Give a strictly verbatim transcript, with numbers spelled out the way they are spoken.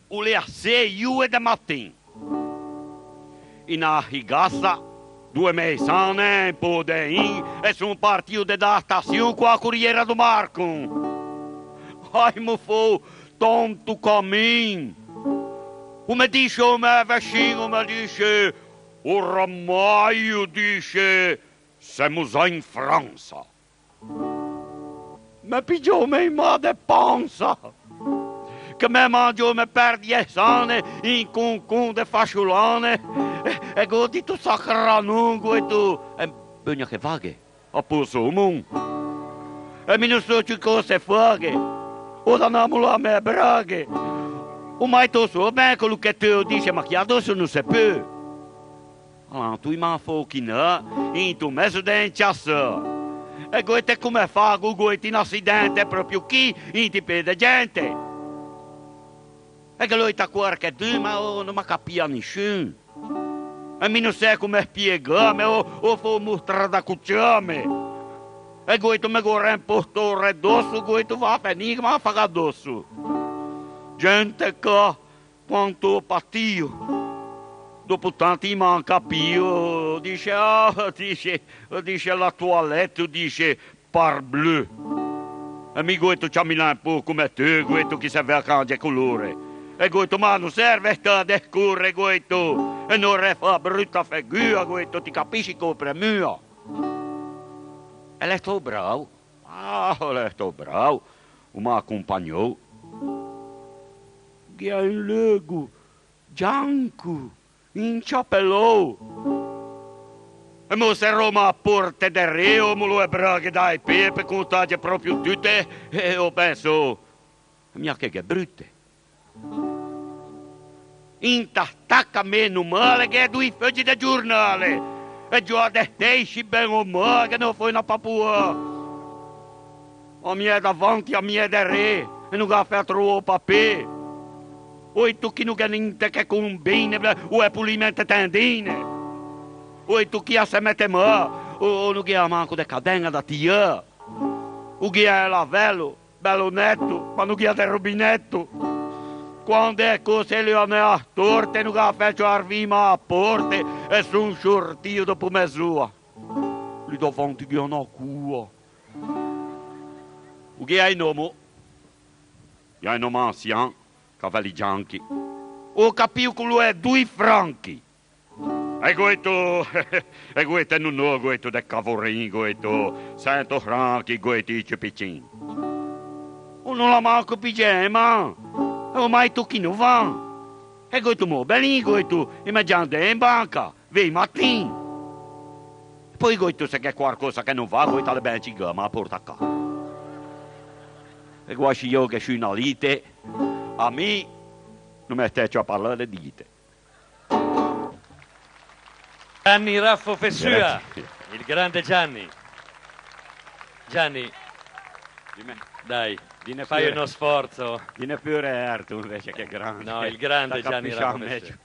O l'ea sëi ore de matin. In a higassa, doe meisane, un pô de in, e son partio de da staçion co a coriera do Marcon. Aimo fou tanto camin. O me dise o mæ vecin, o me dise: "Oramai", o dise, "semo za in Fransa." Me piggio o me mâ de pansa, che me mangio, me perdi e sane, in concon de fasciolane, e, e go dito: "Sacranon", go dito, e beugna che vaghe, a poso o mon. E mi no so ciù cöse fâghe, o danamo la mæ braghe. O mai toso ben co lo che teu, o dise, ma chi adosso no se peu. Alanto i m'à fouchinâ into mezo de un ciasseu. E go dito: "Comme fago?" Go dito: "Un assidente proprio chì, inti pê de gente." E ghe l'ò dito à quarchedun, ma o, no m'à capio nisciun. E mi no sè comme spiegâme, o, o fo mostrâ da coceume. E go dito: "Me go remposto o redosso", go dito, "va à fenî che m'à fagâ dosso." Gente cà, quanto o patio. Dopo tanti i m'à capio, o dise, ah, o dise, o dise, la toilette, o dise, parbleu. E mi go dito: "Ciamila un pô comme teu", go dito, "chi se veu a cange colore." E go dito: "Ma no serve stâ de score", go dito, "e no refâ bruta figua", go dito, "ti capisci che o premua." E l'é stâo brao. Ah, o l'é stâo brao, o m'à acompagnou. Gh'ea un leugo gianco, inciapelou. E m'ò serrou a porte derê, o me levou e braghe da-i pê, pe contâghe proprio tute, e o penso, mia che gh'é brute. Inta staca, meno male, gh'é doî feuggi de giornale, e giöa de stësci, ben o mâ, ghe n'ò fou na papoa. A miæ davanti, a miæ derê, e no gh'à fæto trovâ o papê. O dito: "Chì no gh'é ninte che combine, o l'é polime inte tendine." O dito: "Chì a se mette mâ, o, o no gh'ea manco de cadeña da tiâ. O gh'ea un lavello, bello netto, ma no gh'ea de robineto. Quande e cöse e l'ea anæe a storte, no gh'à fæto arvî mâ a porte, e son sciortio dopo mez'oa." Lì davanti gh'ea na coa. O gh'ea un òmo, gh'ea un òmo ansian, cavelli gianchi. O capio che o l'ea doî franchi. E go dito, e go dito, no, no, go dito, de cavorin, go dito, sento franchi, go dito, i ciù piccin. O no l'à manco piggiæ in man, e o m'à dito: "Chì no van?" E go dito: "Mo, belin", go dito, "i me giandee in banca, vei matin." Poi go dito: "Se gh'é quarcosa che no va", go dito, "a l'é ben cigamla a porta cà." E go asciuo che sciù na lite, a mi no me stæ ciù a parlâ de dite. Gianni Raffo Fessua, grazie. Il grande Gianni. Gianni, dimmi, dai, dimmi fai pure uno sforzo. Dimmi pure Erto invece, che grande. No, il grande Gianni Raffo Fessua.